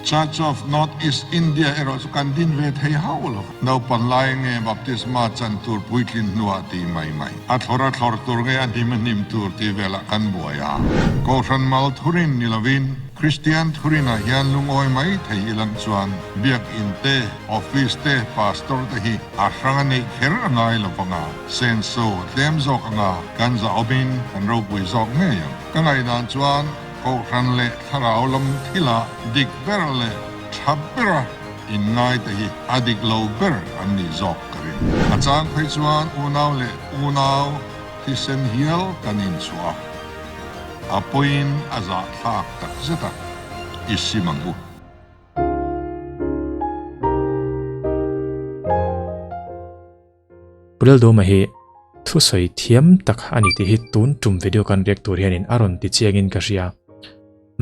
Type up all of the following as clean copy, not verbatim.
Church of North East India erawh chu kan din ve thei hauh lo. Naupan lai nge baptisma chan tur puitlin hnuah ti mai mai. A thlawr a thlawr tur nge a hnim a hnim tur tih velah kan buai a. Kohhran mal thurin ni lovin Kristian thurinah hian lungawi mai thei ilang chuan Biakin te, Office te, Pastor te hi a hrang a neih kher a ngai lo vang a, senso a tlem zawk anga kan zahawmin kan ropui zawk ngei ang. Ka ngaihdan chuan Kohhran leh thlarau lam thilah dik ber leh tha bera inngai te hi a dik lo ber an nih zawk ka ring. A chang phei chuan unau leh unau thisen hial kan inchhuah a, a pawiin a zahthlak takzet a, i sim ang u. Pulaldawma hi thusawi thiam tak a ni tih hi tun tum video kan react tur hianin a rawn ti chiangin ka hria.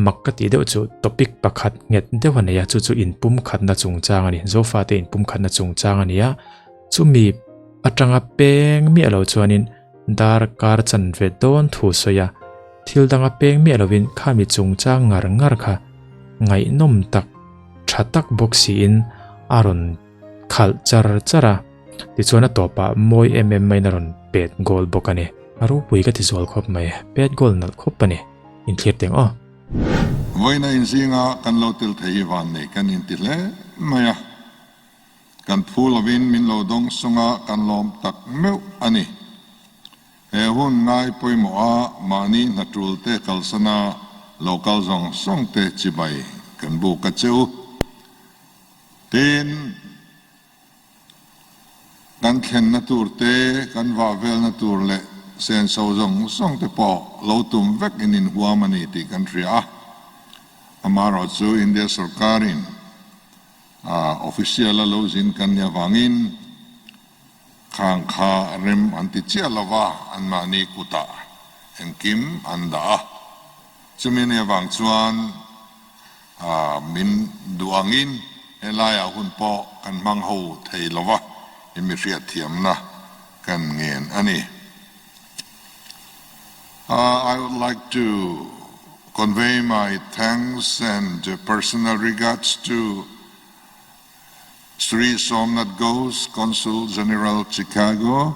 Mak ka tih deuh chu topic pakhat nghet deuh a nei a, chu chu inpumkhatna chungchang a ni. Zofate inpumkhatna chungchang a ni a, chumi atanga peng miah lo chuanin darkar chanve dawn thu sawi a, thil danga peng miah lovin khami chungchang ngar ngar kha ngaihnawm tak tha tak bawk siin a rawn khalh char char a, tichuan a tawpah mawi em em maiin a rawn pet goal bawk a ni. A ropui ka ti zual khawp mai, pet goal nalh khawp a ni, inthlir teng aw. Vawiina inzinga kan lo tel thei hi vannei kan inti hle mai a, kan phu lovin min lo dawng sung a kan lawm tak meuh a ni. He hun ngai pawimawh a mahni hna tul te kalsana lo kal zawng zawng te chibai kan buk a che u. Tin, kan thlenna tur te, kan vah velna tur leh senso zawng zawng te pawh lo tum vek in inhuam a ni tih kan hria a. Amaherawh chu India sorkarin official a lo zin kan nih avangin khang kha rem an ti chiah lo va, anmahni kutah engkim an dah a. Chumi nih avang chuan Min duh angin helaiah hun pawh kan hmang ho thei lo va, i mi hriatthiamna kan ngen a ni. I would like to convey my thanks and personal regards to Sri Somnath Ghose, Consul General, Chicago,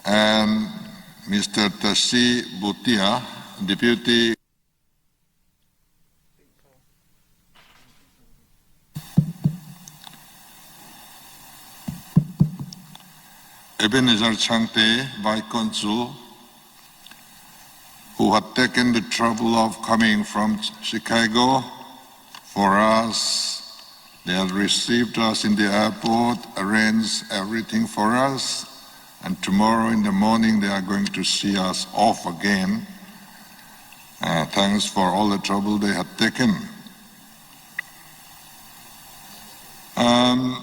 and Mister Tashi Bhutia, Deputy Ebenezer Chhangte, Vai Consul, who had taken the trouble of coming from Chicago for us. They had received us in the airport, arranged everything for us, and tomorrow in the morning they are going to see us off again. Uh, thanks for all the trouble they had taken. Um,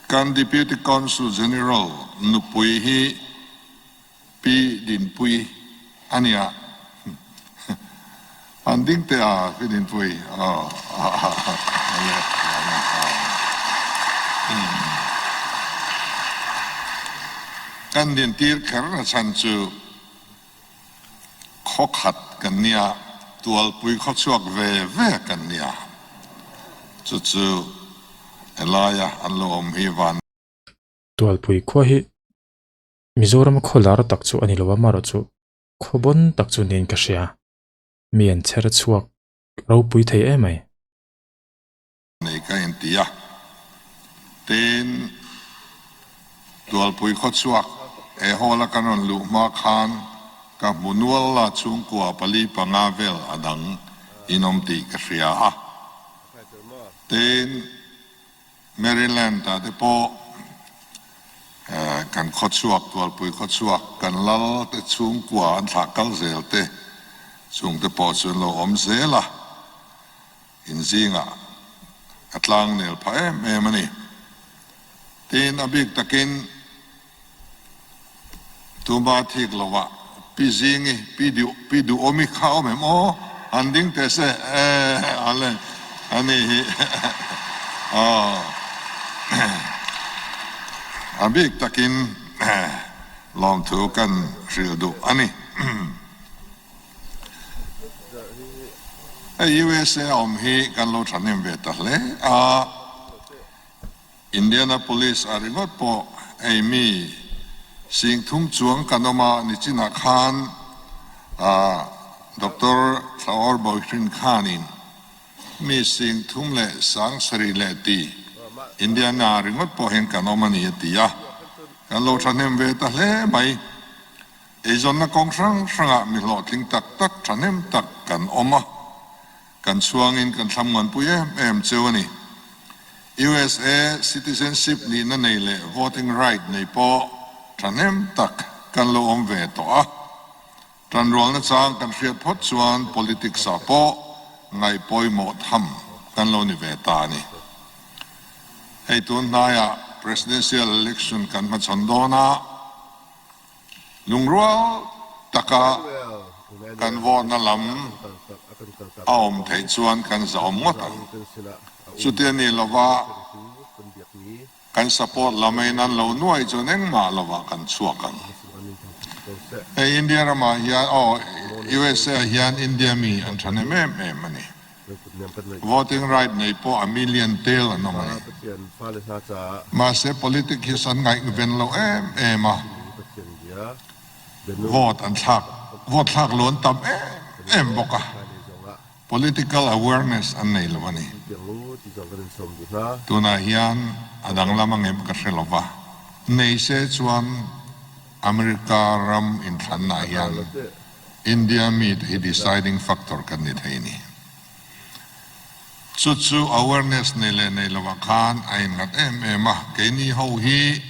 kan Deputy Consul General nupui hi Pi Dinpuii a nia. An ding teh a Pi Dinpuii. Aw. Kan din tir kher na chhan chu khaw khat kan nia, tualpui khaw chhuak ve ve kan nia. Chu chu helaia an lo awm hi van. Tualpui khua hi Mizoram khaw lar tak chu a ni lo a, amaherawhchu khaw bawn tak chu niin ka hria. Mi an chher chhuak ropui thei em mai. Nei ka inti a, tin Tualpui khaw chhuak he hall a kan rawn luh hma khan ka hmu nual la chhungkua pali panga vel a dang in awm tih ka hria a, tin Maryland ah te pawh kan khawchhuak, Tualpui khawchhuak, kan lal te chhungkua an thlah kal zel te chung te pawh chu an lo awm zel a, in zingah a tlang nel phah em em a ni. Tin, a bik takin Tuma thik lovah Pi Zingi, Pi Duh, Pi Duhawmi kha awm em aw? Han ding teh se e ale a ni hi aw a bik takin lawmthu kan hrilh duh a ni. Hei USA a awm hi kan lo thahnem ve ta hle a, Indianapolis ah ringawt pawh hei mi 3000 chuang kan awm a, nichinah khan Doctor Thlaawr Bawihrin khanin mi 37,000 leh ti Indiana ringawt pawh hian kan awm a ni a ti a, kan lo thahnem ve ta hle mai. Eizawnna kawng hrang hrangah mi hlawhtling tak tak thahnem tak kan awm a, kan chhuangin kan thlamngawnpui em em cheu a ni. USA citizenship nihna nei leh voting right nei pawh thahnem tak kan lo awm ve tawh a. Tanrualna chang kan hriat phawt chuan politics ah pawh ngaih pawimawh tham kan lo ni ve ta a ni. Hei tun hnaiah presidential election kan hmachhawn dawn a. Lungrual taka kan vawtna lam a awm theih chuan kan zahawm ngawt ang. Chutia ni lova kan support lam a inan lo nuai chuan engmah lovah kan chhuak ang. Hei India ramah hian, aw USA ah hian India mi an thahnem em em a ni. Voting right nei pawh a million tel an awm a ni. Mahse politic hi san ngaihven lo em em a, vote an thlak, vote thlak lo an tam em em bawk a, political awareness an nei lo a ni. Tunah hian a danglam angem ka hre lo va, nei se chuan America ram inthlannaah hian India mite hi deciding factor kan ni thei ni. Chu chu awareness nei leh nei lovah khan a innghat em em a, keini ho hi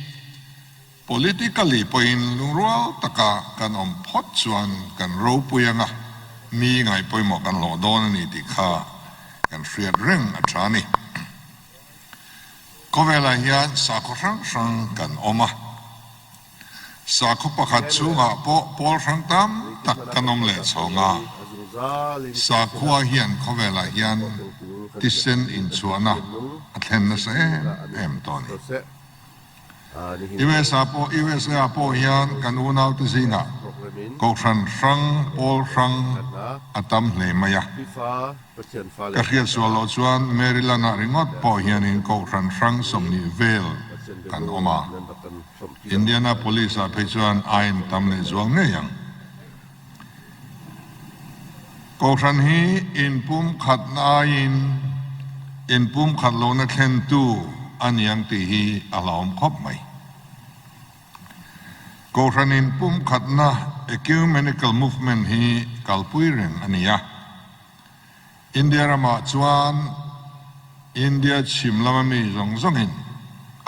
politically pawhin lungrual taka kan awm phawt chuan kan ropui anga mi ngaih pawimawh kan hlawh dawn a ni tih kha kan hriat reng a tha a ni. Khawvelah hian sakhaw hrang hrang kan awm a. Sakhaw pakhat chhungah pawh pawl hrang tam tak kan awm leh chhawng a, sakhua hian khawvelah hian tisen inchhuahna a thlen nasa em em tawh a ni. USA pawh USA ah pawh hian kan unaute zingah kohhran hrang pawl hrang a tam hle mai a. Ka hriat sual loh chuan Maryland ah ringawt pawh hianin kohhran hrang 20 vel kan awm a. Indianapolis ah phei chuan ain tam leh zual ngei ang. Kohhran hi inpum khatna aiin inpum khat lohna thlentu a ni ang tih hi a hlauhawm khawp mai. Kohhran inpum khatna Ecumenical Movement hi kalpui reng a ni a. India ramah chuan India chhim lama mi zawng zawngin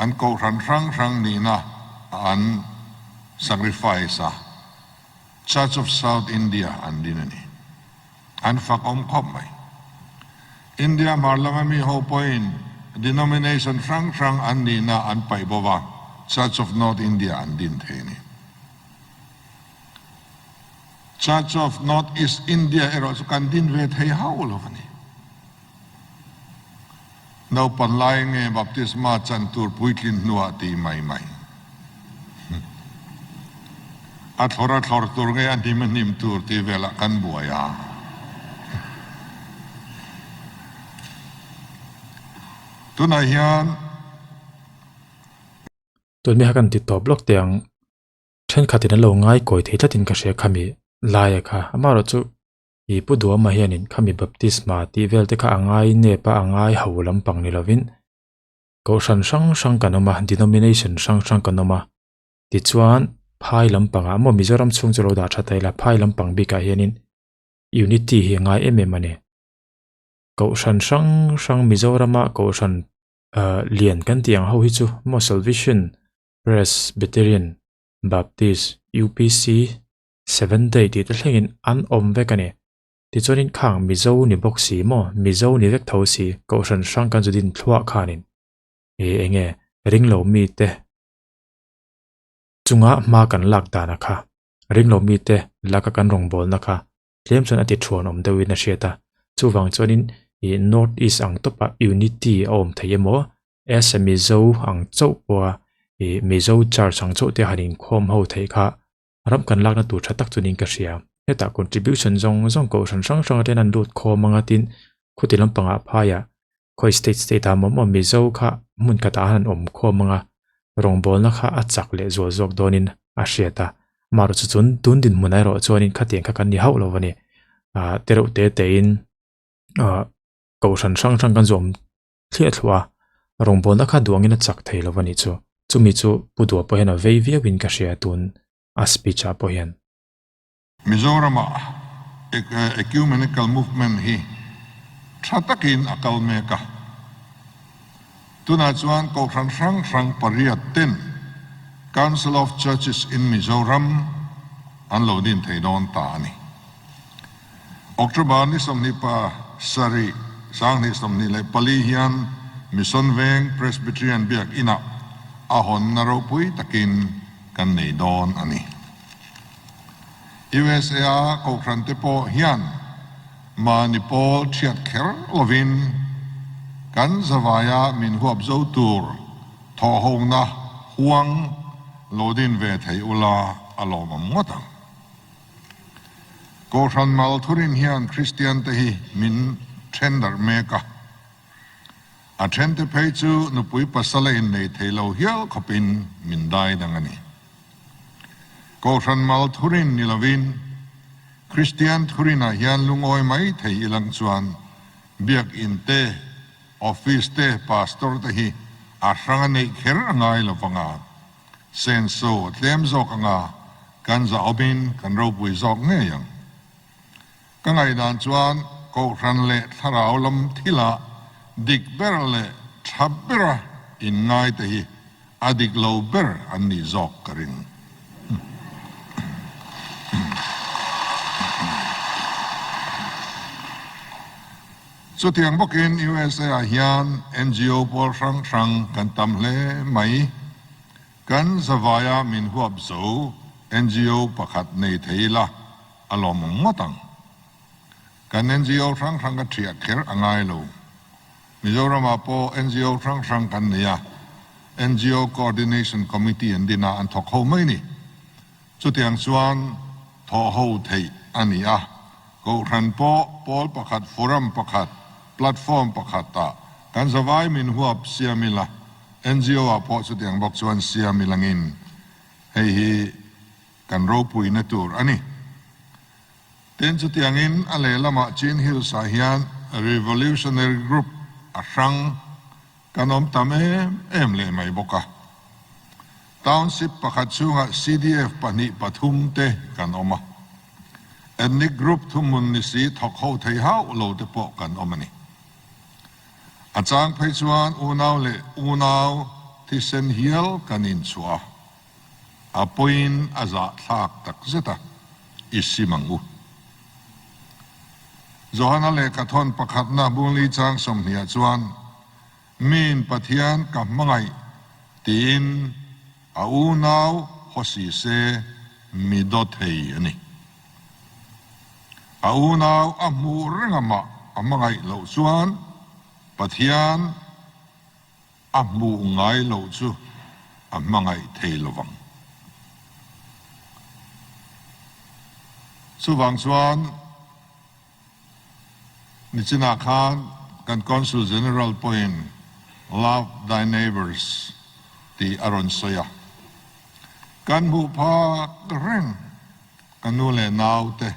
an kohhran hrang hrang nihna an sacrifice a, Church of South India an din a ni. An fak awm khawp mai. India hmar lama mi ho pawhin denomination hrang hrang an nihna an paih bo va, Church of North India an din thei a ni. Church of North East India erawh chu kan din ve thei hauh lo a ni. Naupan lai nge baptisma chan tur puitlin hnuah ti mai mai. A thlawr a thlawr tur nge a hnim a hnim tur tih velah kan buai a. Tunah hian. Tun mi kha kan ti tawp lawk teh ang. Thenkhatin an lo ngai kawi thei tlatin ka hria khami laia kha. Amaherawhchu ih Pu Duhama hianin khami baptisma tih vel te kha a ngai nep a, a ngai ho lampang ni lovin kohhran hrang hrang kan awm a, denomination hrang hrang kan awm a. Tichuan phai lampangah maw Mizoram chhung chu lo dah tha ta ila phai lampang bikah hianin unity hi a ngai em em a ni. Kohhran hrang hrang Mizorama kohhran ah lian kan tih ang ho hi chu maw Salvation Presbyterian, Baptist, UPC, Seventh Day tih te thlengin an awm vek a ni. Tichuanin khang Mizo ni bawk si maw, Mizo ni vek tho si, Kohhran hrang kan zu din thluah khanin ih eng nge ringlo mite chunga hma kan lak dana kha, ringlo mite laka kan rawngbawlna kha tlem chuan a ti thuan awm deuhin a hriat a. Chuvang chuanin ih North East ang tawpah unity a awm thei emaw as a Mizo ang chauh pawha ih Mizo church ang chauh te han inkhawm ho theih kha ram kan lakna tur tha tak chuanin ka hria. Hetah contribution zawng zawng kohhran hrang hrang aṭangin an lut khawm ang a tin khuti lampangah phaiah khawi state state ah maw maw Mizo kha hmun khatah khan an awm khawm ang a rawngbawlna kha a chak leh zual zawk dawnin a hriat a amaherawh chu chun tun dinhmunah erawh chuanin khatiang kha kan ni hauh lo a ni ah tereuh te tein ah kohhran hrang hrang kan zawm thliah thluah a rawngbawlna kha duangin a chak thei lo a nih chu chumi chu Pu Dua pawh hian a vei viauin ka hria tun a speech ah pawh hian. Mizorama Ecumenical Movement hi tha takin a kal mek a. Tunah chuan Kohhran hrang hrang pariat ten Council of Churches in Mizoram an lo din thei dawn ta a ni. October ni 27, 2024 hian Mission Veng Presbyterian Biak Inah a hawnna ropui takin kan nei dawn a ni. USA-a kohhran te pawh hian mahni pawl thiat kher lovin kan zavaia min huap zo tur thawhhona huang lo din ve thei ula a lawmawm ngawt ang. Kohhran mal thurin hian Kristian te hi min then darh mek a. A then te phei chu nupui pasal a innei thei lo hial khawpin min dai dang a ni. Kohhran mal thurin ni lovin Kristian thurinah hian lungawi mai thei ilang chuan Biakinn te, Office te, Pastor te hi a hrang a neih kher a ngai lo vanga senso a tlem zawk anga kan zahawmin kan ropui zawk ngei ang. Ka ngaihdan chuan Kohhran leh thlarau lam thilah dik ber leh tha bera inngaite hi a dik lo ber an nih zawk ka ring. Chutiang bawkin USA ah hian NGO pawl hrang hrang kan tam hle mai. Kan zavaia min huap zo NGO pakhat nei thei ila a lawmawm ngawt ang. Kan NGO hrang hrang ka thiah kher a ngai lo. Mizoramah pawh NGO hrang hrang kan nei a, NGO Coordination Committee an din a, an thawk ho mai ni. Chutiang chuan thawh ho theih a ni a, Kohhran pawh pawl pakhat, forum pakhat, platform pakhatah kan zavai min huap siam ila, NGO ah pawh chutiang bawk chuan siam ilangin hei hi kan ropuina tur a ni. Tin, chutiangin a lehlamah Chin Hills-ah hian Revolutionary Group a hrang kan awm tam em em leh mai bawk a. Township pakhat chhungah CDF pahnih pathum te kan awm a. Ethnic group thuhmun ni si thawk ho thei hauh lo te pawh kan awm a ni. A chang phei chuan unau leh unau thisen hial kan inchhuah a. A pawiin a zahthlak tak zet a, i sim ang u. Johana lehkha thawn pakhatna Bungli chang 20 ah chuan, Miin Pathian ka hmangaih tiin a unau haw si se mi daw thei a ni. A unau a hmuh reng amah a hmangaih loh chuan Pathian A hmuh ngai loh chu a hmangaih thei lo vang. Chuvang chuan nichinah khan kan Consul General pawhin Love thy neighbours tih a rawn sawi a. Kan hmuh phak reng ka nu leh naute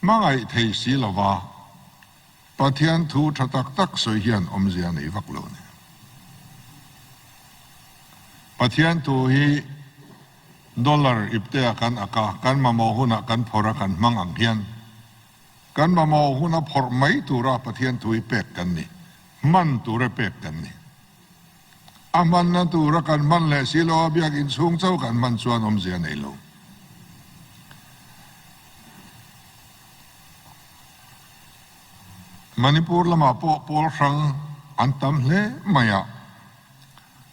hmangaih thei si lova Pathian thu tha tak tak sawi hian awmzia nei vak lo a ni. Pathian thu hi dollar iptea kan ak a, kan mamawh hunah kan phawrh a kan hmang ang hian kan mamawh huna phawrh mai tura Pathian thu hi pek kan ni, hman tura pek kan ni. A hmanna tura kan hman leh si lo a biakinn chhung chauh kan hman chuan awmzia nei lo. Manipur lamah pawh pawl hrang an tam hle mai a,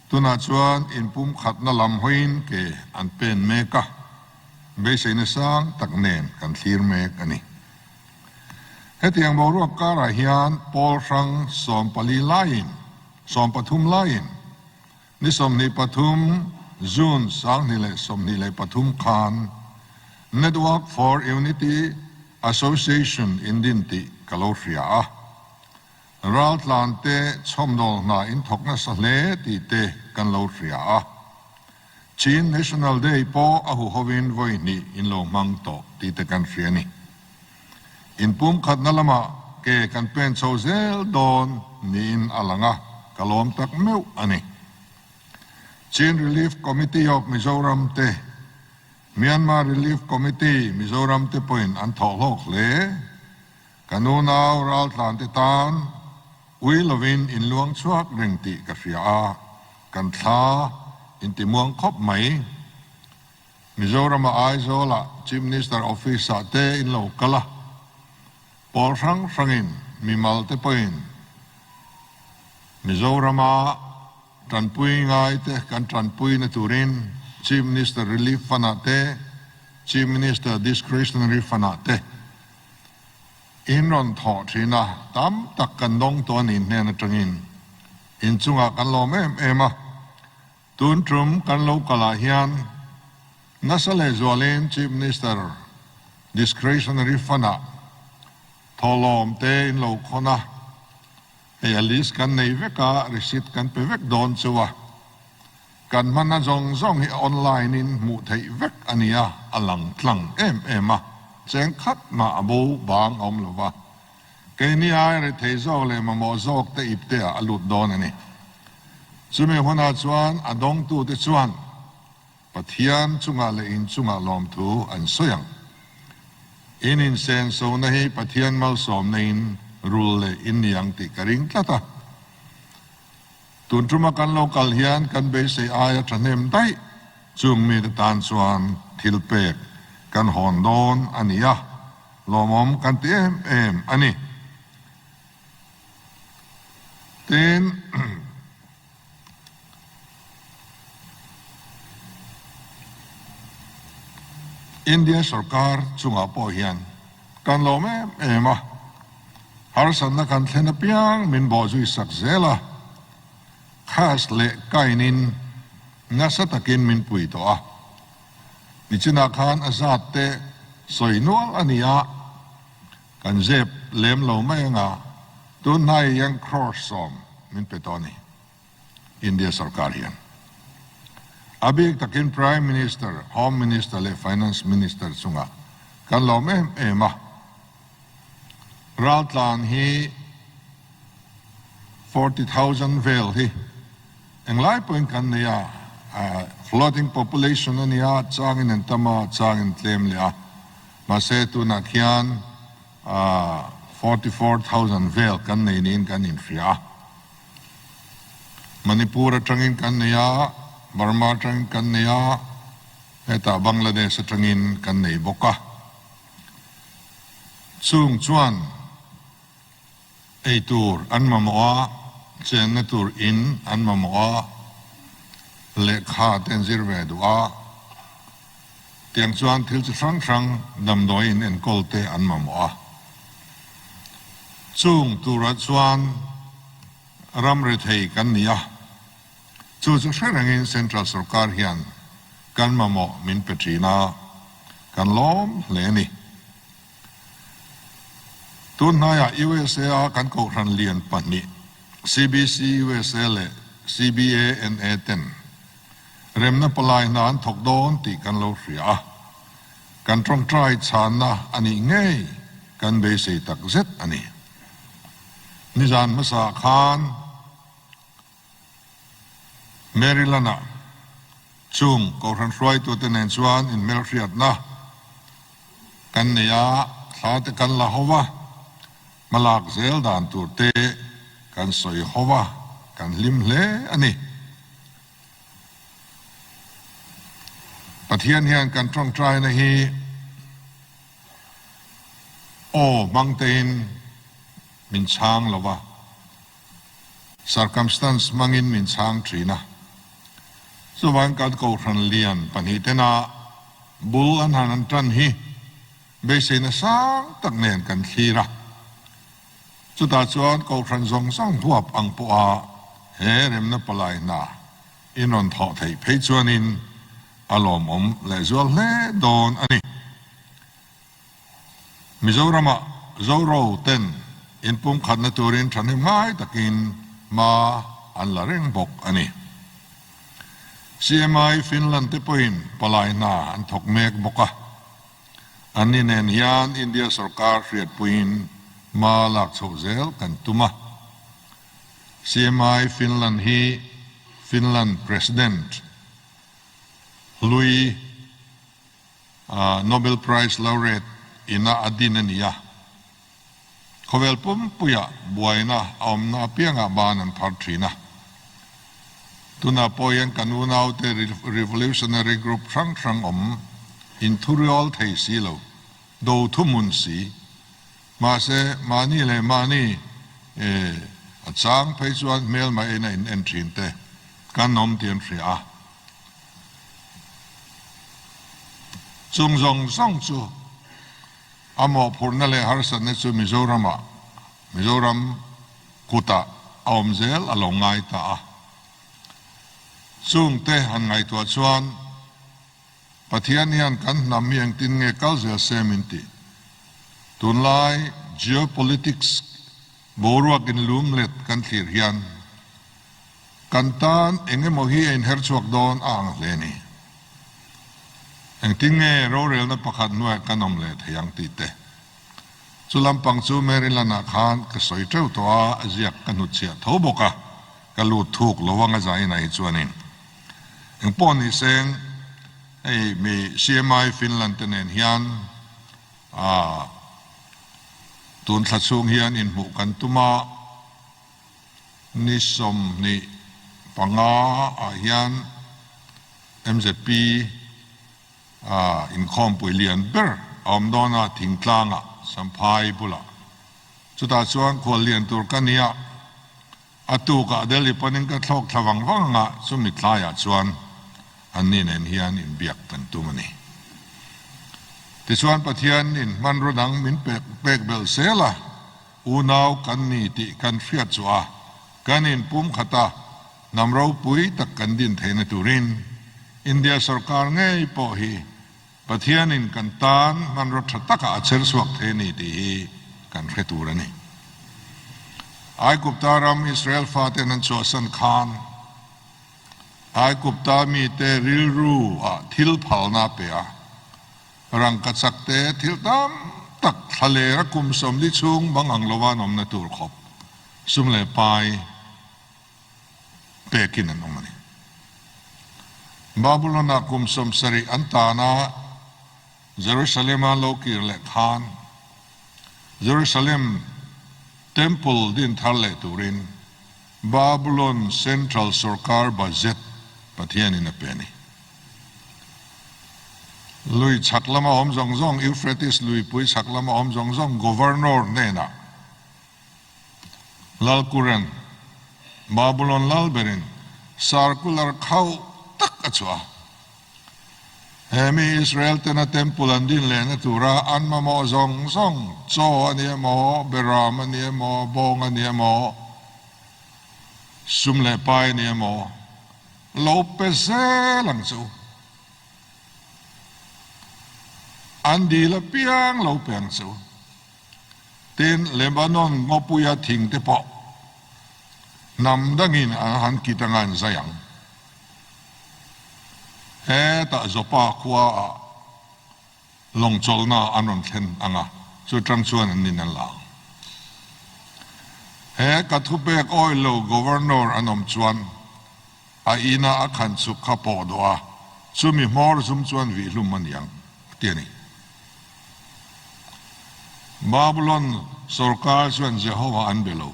tunah chuan inpumkhatna lam hawiin ke an pen mek a, beiseina sang tak nen kan thlir mek a ni. Hetiang boruak karah hian pawl hrang 14 laiin, 13 laiin Ni 23 June 2023 khan. Network for Unity Association in din tih ka lo hria a. Raltlan te chhawmdawl hna in thawk nasa hle tih te kan lo hria a. Chin National Day pawh a huhovin vawi hnih in lo hmang tawh tih te kan hria a ni. Inpumkhatna lamah ke kan pen chho zel dawn niin a lang a, ka lawm tak meuh a ni. Chin Relief Committee of Mizoram te, Myanmar Relief Committee Mizoram te pawhin an thawh hlawk hle. Ka nunau raltlan te tan ui lovin in luang chhuak reng tih ka hria a, kan thla intimuang khawp mai. Mizorama Aizawlah Chief Minister Office-ah te in lo kal a, pawl hrang hrangin mimal te pawhin Mizorama tanpui ngai te kan tanpuina turin Chief Minister Relief Fund-ah te, Chief Minister Discretionary Fund-ah te in rawn thawh thin a, tam tak kan dawng tawh a nih hnen atangin inchungah kan lawm em em a. Tun tum kan lo kalah hian nasa lehzualin Chief Minister Discretionary Fund-ah thawhlawm te in lo khawn a, hei a list kan nei vek a, receipt kan pe vek dawn chu a. Kan hmanna zawng zawng hi online in hmuh theih vek a ni a, a lang tlang em em a, cheng khat mah a bo bang a awm lo va. Keini ai rethei zawk leh mamawh zawk te ip te ah a lut dawn a ni. Chumi hunah chuan a dawngtute chuan Pathian chungah leh in chungah lawmthu an sawi ang. In insensona hi Pathian malsawmna in rul leh in ni ang tih ka ring tlat a. Tun tuma kan lo kal hian kan beisei aia thahnem daih chung mite tan chuan thil pek kan hawn dawn a ni a, lawmawm kan ti em em a ni. Tin, India sorkar chungah pawh hian kan lawm em em a, harsatna kan thlen apiang min bawhzui sak zel a, khas leh kainin nasa takin min pui tawh a. Nichinah khan a zat te sawi nual a ni a. Kan zep lem lo mai anga tun hnai hian crore sawm min pe tawh a ni, India sorkar hian. A bik takin Prime Minister, Home Minister leh Finance Minister chungah kan lawm em em a. Raltlan hi 40,000 vel hi englai pawhin kan nei a, floating population a ni a, changin an tam a, changin tlem leh a. Mahse tunah khian 44,000 vel kan nei niin kan inhria a. Manipur atangin kan nei a, Burma atangin kan nei a, hetah Bangladesh atangin kan nei bawk a. Chung chuan Ei tur an mamawh a, chenna tur in an mamawh a, lehkha te an zir ve duh a, tiang chuan thil chi hrang hrang damdawi in enkawl te an mamawh a. Chung turah chuan ram rethei kan ni a, chu chu hre rengin Central Sorkar hian kan mamawh min pe thin a, kan lawm hle a ni. Tun hnaiah USA a kan kohhran lian pahnih, CBC USA leh CBANA ten remna palai hna an thawk dawn tih kan lo hria a, kan tawngtai chhanna a nih ngei kan beisei tak zet a ni. Nizan hmasa khan Maryland-ah chung kohhran hruaitute nen chuan inhmelhriatna kan nei a, thla te kan la ho va, hmalak zel dan tur te kan sawi ho va, kan hlim hle a ni. Pathian hian kan tawngtaina hi aw hmang tein min chhang lo va. Circumstance hmangin min chhang thin a. Chuvang kan kohhran lian pahnihten-a bul an han an tan hi beiseina sang tak nen kan thlir a. Chutah chuan kohhran zawng zawng huap ang pawha he remna palai hna in rawn thawh theih phei chuanin a lawmawm lehzual hle dawn a ni. Mizoramah Zoro ten inpumkhatna turin thahnem ngai takin hma an la reng bawk a ni. CMI Finland te pawhin palai hna an thawk mek bawk a. Anni nen hian India sorkar hriatpuiin hma lak chhoh zel kan tum a. CMI Finland hi Finland President hlui Nobel Prize laureate ina a din a ni a. Khawvel pumpuiah buaina a awmna apiangah ban an phar thin a. Tunah pawh hian kan unaute revolutionary group hrang hrang awm inthuriawl thei si lo, do thuhmun si. Mahse, mahni leh mahni a chang phei chuan hmelma eina in en thin te kan awm tih an hria a. Chung zawng zawng chu A mawhphurhna leh harsatna chu Mizoramah, Mizoram kutah a awm zel a lo ngai ta a. Chungte han ngaihtuah chuan Pathian hian kan hnam hi engtin nge kal zel se min ti. Tunlai geopolitics boruak inlum let kan thlir hian Kan tan eng emaw hi a inher chhuak dawn a ang hle ni. Engtin nge rorelna pakhat hnuaiah kan awm leh thei ang tih te. Chu lampang chu Maryland-ah khan ka sawi teuh tawh a, a ziak ka hnutchhiah tho bawk a, ka lut thuk lo ang a zainah hi chuanin. Engpawh ni seng, hei mi CMI Finland te nen hian ah tun thla chhung hian inhmuh kan tum a, Ni 25 ah hian mzp inkhawmpui lian ber a awm dawn a, thingtlang ah Champhai bulah. Chutah chuan khual lian tur ka ni a, a tuk ah Delhi panin ka thlawk thla vang vang ang a, chumi tlai ah chuan anni nen hian inbiak kan tum a ni. Tichuan Pathian in hmanraw dang min pek belh zel a. Unau kan ni tih kan hriat chu a, kan inpumkhat a, hnam ropui tak kan din theihna turin India sorkar ngei pawh hi Pathianin kan tan hmanraw tha takah a cher chhuak thei a ni tih hi kan hre tur a ni. Aigupta ram Israel faten an chhuahsan khan Aigupta mite rilru ah thil phalna a pe a, Rangkachak te thil tam tak thlalera kum 40 chhung bang ang lova an awmna tur khawp sum leh pai pekin an awm a ni. Babulon-ah kum 70 an tan a, Jerusalem-a lo kir leh khan Jerusalem Temple din thar leh turin Babulon Central Sorkar Budget Pathianin a pe a ni. Lui chhak lama awm zawng zawng, Euphrates luipui chhak lama awm zawng zawng Governor hnenah Lalkuran, Babulon lal berin circular khauh tak a chhuah a. He mi Israel tena temple an din lehna tura an mamawh zawng zawng, chaw a ni emaw, beram a ni emaw, bawng a ni emaw, sum leh pai a ni emaw, Lo pe zel ang chu. An dil apiang lo pe ang chu. Tin, Lebanon ngawpuia thing te pawh hnam dangin an han kit anga an zai ang. Hetah Joppa khuaah Lawng chawlhna an rawn thlen ang a, chu tang chuan an nin an la ang. He ka thupek awih lo Governor an awm chuan a ina a khan chuk kha pawh dawh a, chumi hmawr zum chuan vih hlum a ni ang, a ti a ni. Babulon sorkar chuan Jehovah an be lo.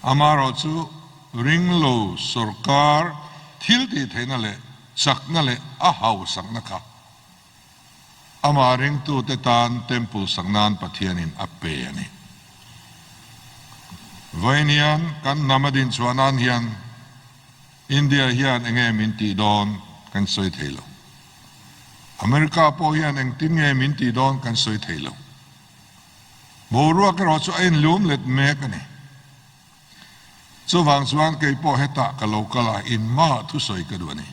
Amaherawh chu ringlo sorkar thil tih theihna leh chakna leh a hausakna kha amah ringtute tan temple sak nan Pathianin a pe a ni. Vawiin hian kan hnam a dinchhuah nan hian India hian enge min tih dawn kan sawi thei lo. America pawh hian engtin nge min tih dawn kan sawi thei lo. Boruak erawh chu a inlum let mek a ni. Chuvang chuan kei pawh hetah ka lo kal a, inhmaah thusawi ka duh a ni.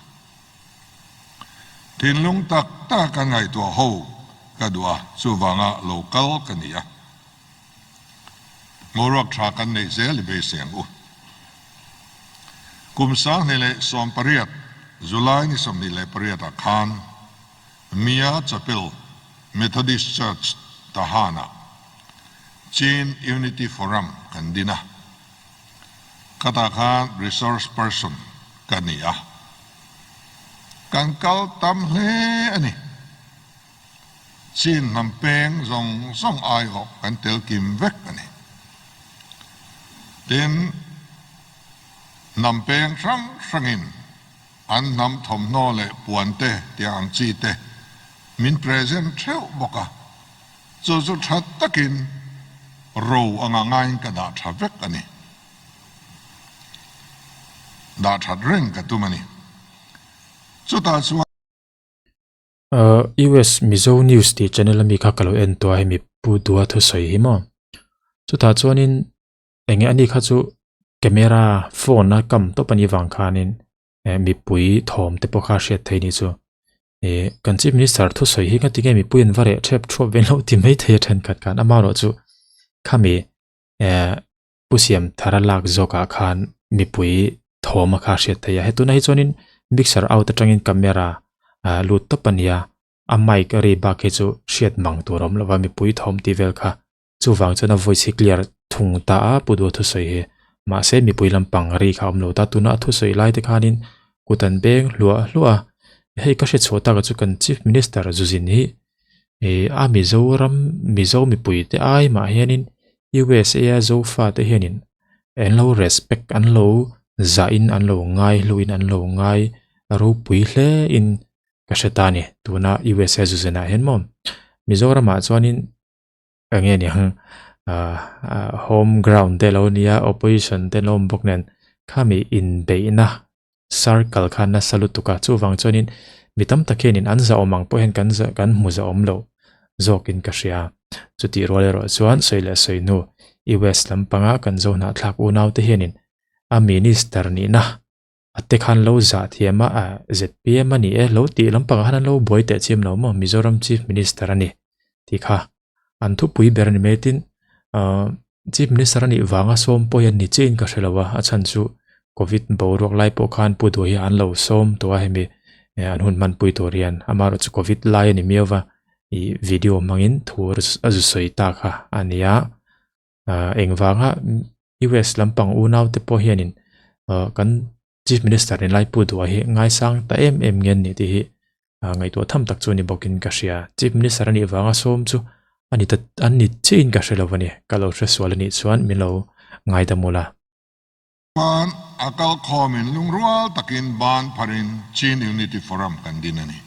Thinlung tak taka kan ngaihtuah ho, ka duh a, chuvanga lo kal ka ni a. Boruak tha kan neih zel i beisei ang u. Kum 2018 July ni 28 ah khan Mia Chapel Methodist Church Tahan-ah Chin Unity Forum kan din a. Khatah khan resource person ka ni a. Kan kal tam hle a ni. Chin hnam peng zawng zawng aiawh kan tel kim vek a ni. Tin, hnam peng hrang hrangin an hnam thawmhnaw leh puan te tiang ang chi te min present theuh bawk a, chu chu tha takin ro anga ngaiin ka dah tha vek a ni. Dah that reng ka tum a ni. Chutah chuan. US Mizo News tih channel ami kha ka lo en tawh a hemi Pu Dua thusawi hi maw. Chutah chuanin eng nge ani kha chu camera phone a kam tawp anih vang khanin eh mipui thawm te pawh kha a hriat theih a nih chu. Ih kan Chief Minister thusawi hi engati nge mipui an va reh thep thuap ve loh ti maithei a thenkhat khan amaherawhchu khami eh Pu Siam Thara lak zawkah khan mipui thawm a kha hriat theih a, he tunah hi chuanin mixer out atangin camera ah lut tawp a nia, a mic a ri bak hi chu hriat mang tur a awm lova mipui thawm tih vel kha chuvang chuan a voice hi clear thung ta a Pu Dua thusawi hi mahse mipui lampang ri kha a awm lo ta tuna a thusawi lai te khanin kut an beng hluah hluah a, hei ka hre chhuah taka chu kan Chief Minister Zuzin hi ih a Mizoram Mizo mipui te ai mah hianin USA a Zofa te hianin an lo respect an lo zahin an lo ngai hluin an lo ngai ropui hle in ka hre ta a ni tuna USA zuzena hian maw Mizoramah chuanin eng nge ni ang ah home ground te lo nia opposition te an lo awm bawk nen khami inbeihna circle kha nasa lutuk a chuvang chuanin mi tam tak hianin an zahawm ang pawh hian kan zah kan hmu zahawm loh zawkin ka hria chutih rual erawh chuan sawi leh sawi hnu US lampanga kan zo hnahthlak unau te hianin a minister nihna a te khan lo zah thiam a ah Z_P_M a ni e lo tih lampangah khan an lo buai teh chiam lo maw Mizoram chief minister a ni tih kha an thupui ber a ni mai tin ah Chief Minister a nih vanga sawm pawh hian ni chiahin ka hre lo a, a chhan chu Covid boruak lai pawh khan Pu Duh hi an lo sawm tawh a hemi an hun hmanpui tur hian amaherawh chu Covid lai a ni miau va ih video hmangin thu a zu sawi ta kha a ni a, ah engvanga US lampang unau te pawh hianin ah kan Chief Minister ni lai Pu Duha hi ngaisang ta em em nge an nih tih hi ngaihtuah tham tak chu a ni bawkin ka hria. Chief Minister a nih vanga sawm chu a ni ta an ni chiahin ka hre lo a ni. Ka lo hre sual a nih chuan min lo ngaidam ula. Chuan a kal khawmin lungrual takin ban pharin Chin Unity Forum kan din a ni.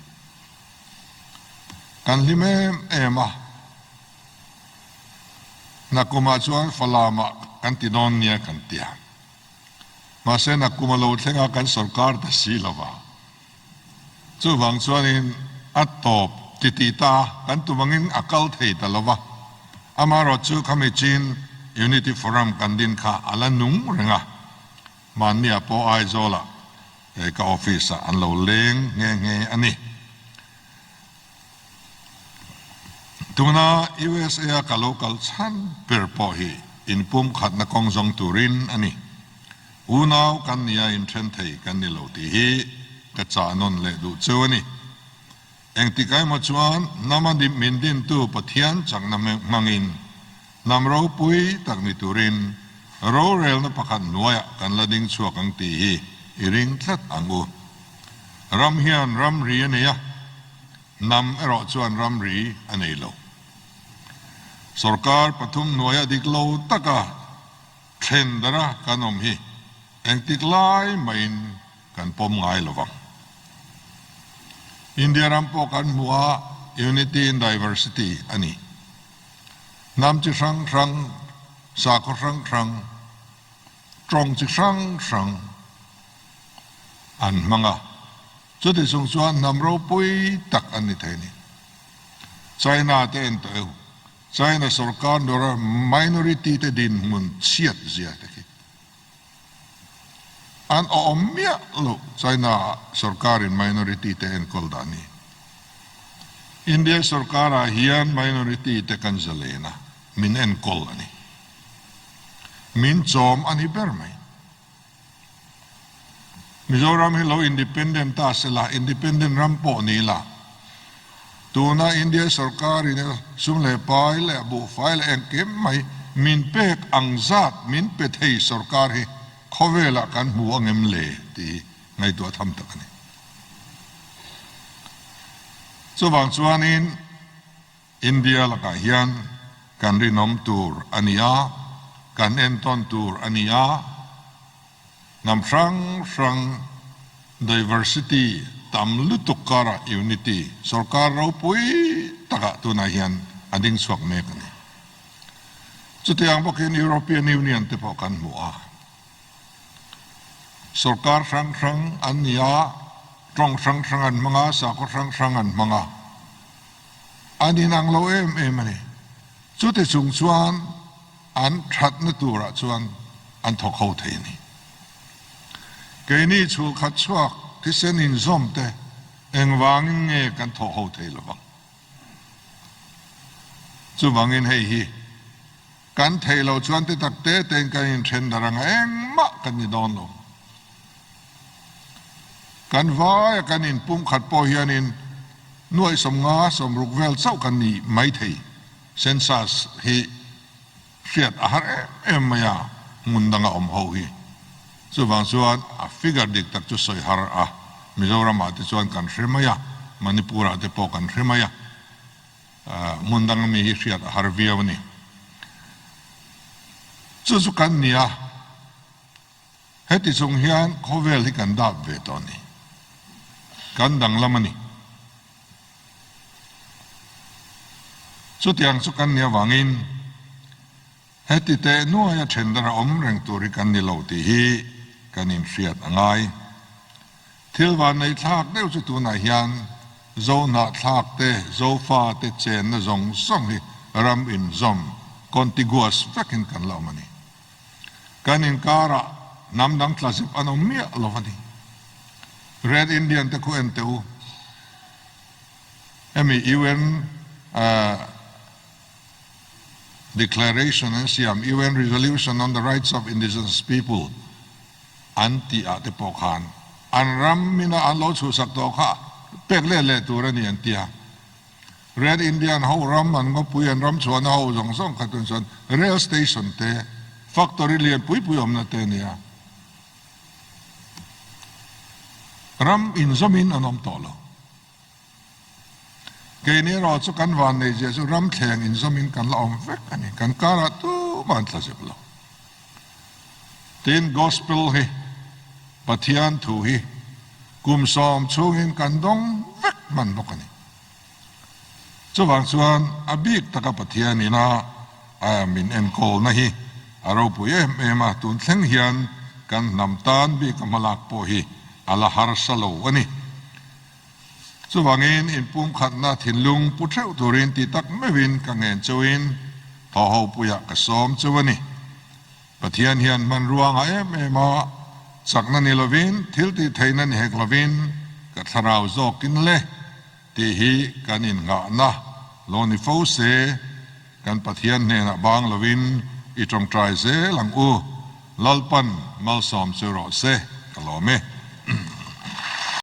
Kan hlim em em a, nakumah chuan Falamah kan ti dawn nia kan tia. Mahse nakum a lo thleng a kan sorkar ta si lo va. Chuvang chuanin a tawp titi ta kan tum angin a kal thei ta lo va. Amaherawh chu khami Chin Unity Forum kan din kha a la nung reng a. Mahnia pawh Aizawlah ka office ah an lo leng nghe nghe a ni. Tuna USA a ka lo kal chhan ber pawh hi inpumkhatna kawng zawng turin a ni. Unau kan nia inthen thei kan ni lo tih hi ka chah nawn leh duh cheu a ni. Engtik emaw chuan hnam a min dintu Pathian chakna hmangin hnam ropui tak ni turin rorelna pakhat hnuaiah kan la ding chhuak ang tih hi i ring tlat ang u. Ram hian ramri a nei a. Hnam erawh chuan ramri a nei lo. Sorkar pathum hnuaia dik lo taka thlen dara kan awm hi engtik lai mahin kan pawm ngai lo vang. India ram pawh kan hmu a, Unity in Diversity a ni. Hnam chi hrang hrang, sakhaw hrang hrang, tawng chi hrang hrang an hmang a. Chuti chung chuan hnam ropui tak an ni thei a ni. China te en tawh eu, China sorkar nuara minority te dinhmun chhiat zia te khi an awm miah lo China ah sorkarin minority te enkawl dan hi. India sorkarah hian minority te kan zalen a, min enkawl a ni. Min chawm a ni ber mai. Mizoram hi lo independent ta se la, independent ram pawh ni la, tuna India sorkarin sum leh pai leh buhfai leh engkim mai min pek ang zat min pe thei sorkar hi khawvelah kan hmu angem le tih hi ngaihtuah tham tak a ni. Chuvang chuanin India lakah hian kan rinawm tur a ni a, kan entawn tur a ni a, hnam hrang hrang diversity tam lutuk karah unity sorkar ropui takah tunah hian a ding chhuak mek a ni. Chutiang bawkin European Union te pawh kan hmu a. Sorkar hrang hrang an ni a, tawng hrang hrang an hmang a, sakhaw hrang hrang an hmang a. An inang lo em em a ni. Chuti chung chuan an thatna turah chuan an thawk ho thei a ni. Keini chhulkhat chhuak thisen inzawm te engvangin nge kan thawk ho thei lovang? Chuvangin hei hi kan theih loh chuan ti tak te tein kan inthen darh anga engmah kan ni dawn lo. Kan vaia kan inpumkhat pawh hianin nuaih 50, 60 vel chauh kan ni mai thei. Census hi hriat a har em em mai a, hmun danga awm ho hi. Chuvang chuan a figure dik tak chu sawi har a, Mizoramah te chuan kan hre mai a, Manipurah te pawh kan hre mai a, hmun danga mi hi hriat a har viau a ni. Chu chu kan ni a. Heti chung hian khawvel hi kan dap ve tawh a ni. Kan danglam a ni. Chutiang chu kan nih avangin heti teh nuaia then dara awm reng tur hi kan ni lo tih hi kan inhriat a ngai. Thil vanneih thlak deuh chu tunah hian Zohnahthlak te, Zofa te chenna zawng zawng hi ram inzawm, contiguous, vekin kan la awm a ni. Kan inkarah hnam dang tla zep an awm miah lo a ni. Red Indian te khu en teh u. Hemi UN Declaration an siam, UN Resolution on the Rights of Indigenous People an tih ah te pawh khan an ram mina an lo chhuhsak tawh kha pek let leh tur a ni an ti a. Red Indian ho ram an ngawpui an ram chhuahna ho zawng zawng kha tun chuan rail station te, factory lian pui pui awmna te a ni a. Ram inzawmin an awm tawh lo. Keini erawh chu kan van nei zia chu ram thleng inzawmin kan la awm vek a ni. Kan karah tumah an tla zep lo. Tin, Gospel hi, Pathian thu hi kum sawm chhungin kan dawng vek hman bawk a ni. Chuvang chuan a bik taka Pathian ina min enkawlna hi a ropui em em a, tun thleng hian kan hnam tan bika hmalak pawh hi a la harsa lo a ni. Chuvangin inpumkhatna thinlung pu theuh turin ti tak meuhin ka ngen chauhin thawhhopuiah ka sawm chauh a ni. Pathian hian hmanrua ngah em em a, chakna ni lovin, thil tih theihna ni hek lovin ka thlarau zawkin le tih hi kan innghahna lo ni fo se, kan Pathian hnenah bang lovin i tawngtai zel ang u, Lalpan malsawm chu rawh se, ka lawm e.